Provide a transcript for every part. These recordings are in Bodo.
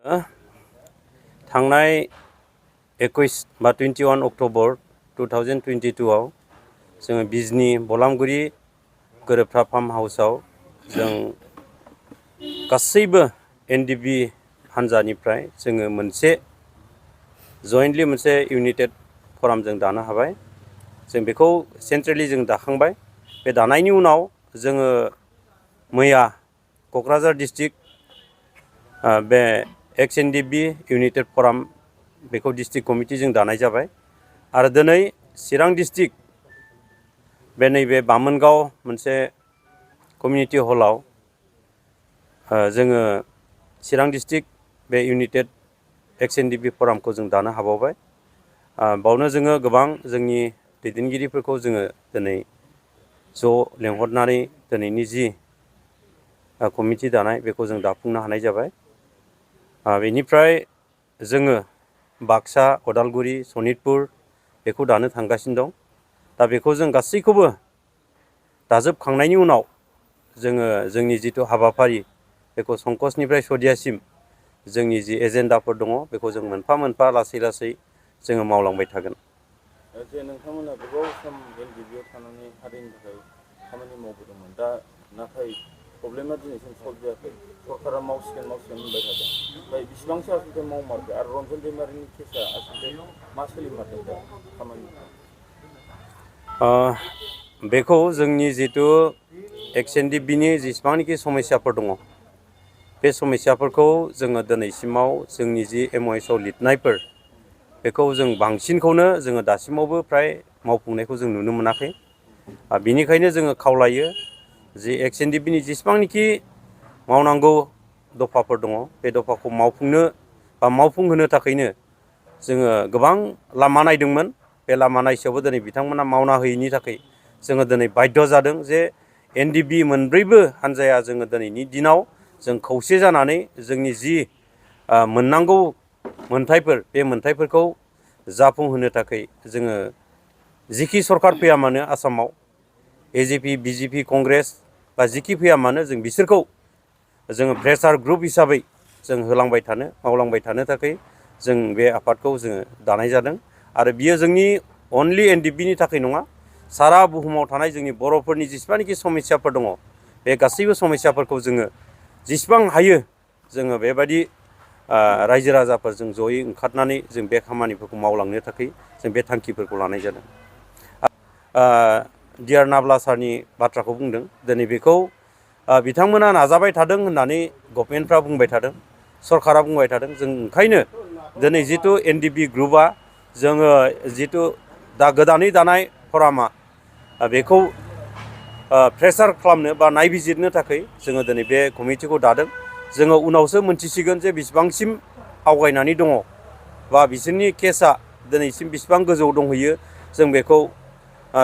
थांनाय 21 बा 21 अक्ट'बर 2022 आव जोङो बिजनी बलामगुरि गोरोबथा फार्म हाउसाव जों गासैबो NDFB हान्जानिफ्राय जोङो मोनसे जयेन्टलि मोनसे इउनाइटेड फराम जों दानो हाबाय। जों बेखौ सेन्ट्रेलि जों दाखांबाय। बे दानायनि उनाव जोङो मैया क'क्राझार डिस्ट्रिक्ट बे NDFB इउनाइटेड फराम बेखौ डिस्ट्रिक्ट कमिटि जों दानाय जाबाय आरो दिनै चिरां डिस्ट्रिक्ट बे नैबे बामोनगाव मोनसे कमिउनिटि हलाव जोङो चिरां डिस्ट्रिक्ट बे इउनाइटेड NDFB फरामखौ जों दानो हाबावबाय। बावनो जोङो गोबां जोंनि दैदेनगिरिफोरखौ जोङो दिनै ज' लेंहरनानै दिनैनि जि कमिटि दानाय बेखौ जों दाफुंनो हानाय जाबाय। बेनिफ्राय जोङो बाक्सा, उदालगुरि, सनितपुर बेखौ दानो थांगासिनो दं। दा बेखौ जों गासैखौबो दाजोबखांनायनि उनाव जोङो जोंनि जिथु हाबाफारि बेखौ संकसनिफ्राय सदियासिम जोंनि जि एजेन्डाफोर दङ बेखौ जों मोनफा मोनफा लासै लासै जोङो मावलांबाय थागोन। जे नोंथांमोना गोबाव सम NDFBआव थानानै हारिनि थाखाय खामानि मावबोदोंमोन, दा नाथाय प्रब्लेमा दिनैसिम सल्भ जायाखै। सरकारा मावसिगोन होनबाय थादों। ओमफ्राय बेसिबांसो आसलथे मावमारखो आरो रन्जन दैमारिनि केसा आसलथे मा सोलिमारदों दा खामानि? बेखौ जोंनि जिथु NDFBनि जेसेबांनाखि समस्याफोर दङ बे समस्याफोरखौ जोङो दिनैसिमाव जोंनि जि MOSआव लिरनायफोर बेखौ जों बांसिनखौनो जोङो दासिमावबो फ्राय मावफुंनायखौ जों नुनो मोनाखै। बिनिखायनो जोङो खावलायो जि NDFBनि जेसेबांनाखि मावनांगौ दफाफोर दङ बे दफाखौ मावफुंनो बा मावफुंहोनो थाखायनो जोङो गोबां लामा नायदोंमोन। बे लामा नायसेयावबो दिनै बिथांमोना मावना होयैनि थाखाय जोङो दिनै बाध्य जादों जे NDFB मोनब्रैबो हान्जाया जोङो दिनैनि दिनाव जों खौसे जानानै जोंनि जि मोननांगौ मोनथायफोर बे मोनथायफोरखौ जाफुंहोनो थाखाय जोङो जिखि सरकार फैया मानो आसामाव AJP, BJP, कंग्रेस बा जिखि फैया मानो जों बिसोरखौ जोङो प्रेसार ग्रुप हिसाबै जों होलांबाय थानो मावलांबाय थानो थाखाय जों बे आफादखौ जोङो दानाय जादों। आरो बियो जोंनि अनलि NDFBनि थाखाय नङा, सारा बुहुमाव थानाय जोंनि बर'फोरनि जेसेबांनाखि समस्याफोर दङ बे गासैबो समस्याफोरखौ जोङो जेसेबां हायो जोङो बेबायदि रायजो राजाफोरजों जयै ओंखारनानै जों बे खामानिफोरखौ मावलांनो थाखाय जों बे थांखिफोरखौ लानाय जादों। डियार नाब्ला सारनि बाथ्राखौ बुंदों। दिनै बेखौ बिथांमोना नाजाबाय थादों होननानै गभर्नमेन्टफ्रा बुंबाय थादों, सरकारा बुंबाय थादों। जों ओंखायनो दिनै जिथु NDFB ग्रुपआ जोङो जिथु दा गोदानै दानाय फरामा बेखौ प्रेसार खालामनो बा नायबिजिरनो थाखाय जोङो दिनै बे कमिटिखौ दादों। जोङो उनावसो मोनथिसिगोन जे बेसेबांसिम आवगायनानै दङ बा बिसोरनि केसा दिनैसिम बेसेबां गोजौ दंहैयो। जों बेखौ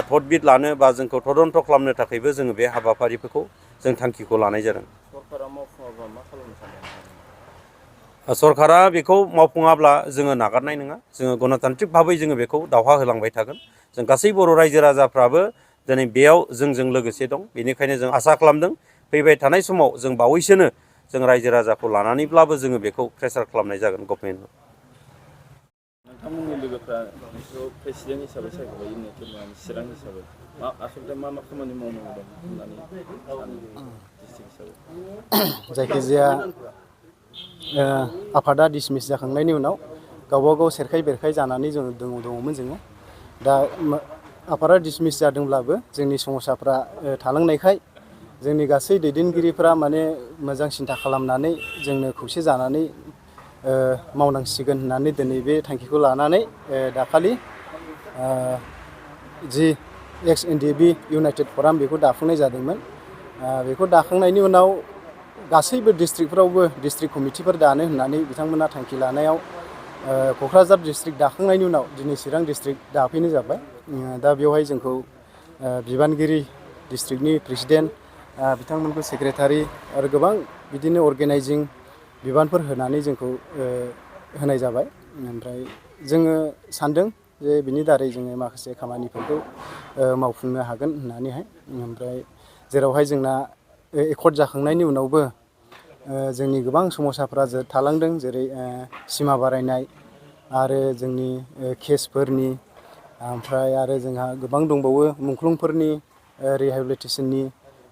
तदबिद लानो बा जोंखौ तदन्त खालामनो थाखायबो जोङो बे हाबाफारिफोरखौ जों थांखिखौ लानाय जादों। सरकारा मावफुङाबा मा खालामनो सानदों? सरकारा बेखौ मावफुङाब्ला जोङो नागारनाय नङा। जोङो गणतान्त्रिक भाबै जोङो बेखौ दावहा होलांबाय थागोन। जों गासै बर' रायजो राजाफ्राबो दिनै बेयाव जोंजों लोगोसे दं। बेनिखायनो जों आसा खालामदों फैबाय थानाय समाव जों बावैसोनो जों रायजो राजाखौ लानानैब्लाबो जोङो बेखौ प्रेसार खालामनाय जागोन गभर्नमेन्टआव। नोंथांमोननि लोगोफ्रा नोंखौ प्रेसिडेन्ट हिसाबै सायख'बाय इउनाइटेड चिरां हिसाबै। आसलथे मा खामानि मावनांगौ दं होननानै सानो डिस्ट्रिक्ट हिसाबै? जायखिजाया आफादा डिसमिस जाखांनायनि उनाव गावबा गाव सेरखाय बेरखाय जानानै दङमोन जोङो। दा आफादा डिसमिस जादोंब्लाबो जोंनि समस्याफ्रा थालांनायखाय जोंनि गासै दैदेनगिरिफ्रा माने मोजां सिन्था खालामनानै जोंनो खौसे जानानै मावनांसिगोन होननानै दिनै बे थांखिखौ लानानै दाखालि जि NDFB इउनाइटेड फराम बेखौ दाफुंनाय जादोंमोन। बेखौ दाखांनायनि उनाव गासैबो डिस्ट्रिक्टफ्रावबो डिस्ट्रिक्ट कमिटिफोर दानो होननानै बिथांमोना थांखि लानायाव क'क्राझार डिस्ट्रिक्ट दाखांनायनि उनाव दिनै चिरां डिस्ट्रिक्ट दाफैनाय जाबाय। दा बेवहाय जोंखौ बिबानगिरि, डिस्ट्रिक्टनि प्रेसिडेन्ट, बिथांमोनखौ सेक्रेटारि आरो गोबां बिदिनो अर्गेनाइजिं बिबानफोर होनानै जोंखौ होनाय जाबाय। ओमफ्राय जोङो सानदों जे बिनि दारै जोङो माखासे खामानिफोरखौ मावफुंनो हागोन होननानैहाय। ओमफ्राय जेरावहाय जोंना एकर्ड जाखांनायनि उनावबो जोंनि गोबां समस्याफ्रा थालांदों जेरै सिमा बारायनाय आरो जोंनि केसफोरनि ओमफ्राय आरो जोंहा गोबां दंबावो मुंख्लंफोरनि रिहेबिलिटेसननि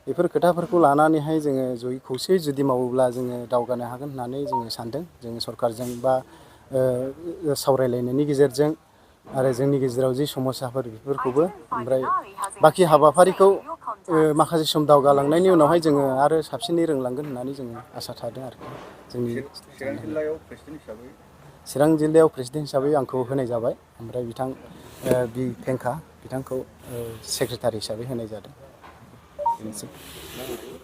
बेफोर खोथाफोरखौ लानानैहाय जोङो जयै खौसेयै जुदि मावोब्ला जोङो दावगानो हागोन होननानै जोङो सानदों जोङो सरकारजों बा सावरायलायनायनि गेजेरजों आरो जोंनि गेजेराव जि समस्याफोर बेफोरखौबो ओमफ्राय बाखि हाबाफारिखौ माखासे सम दावगालांनायनि उनावहाय जोङो आरो साबसिनै रोंलांगोन होननानै जोङो आसा थादों आरोखि जोंनि चिरां जिल्लायाव प्रेसिडेन्ट हिसाबै आंखौ होनाय जाबाय ओमफ्राय बिथां बि फेंखा बिथांखौ सेक्रेटारि हिसाबै होनाय जादों बेनोसै।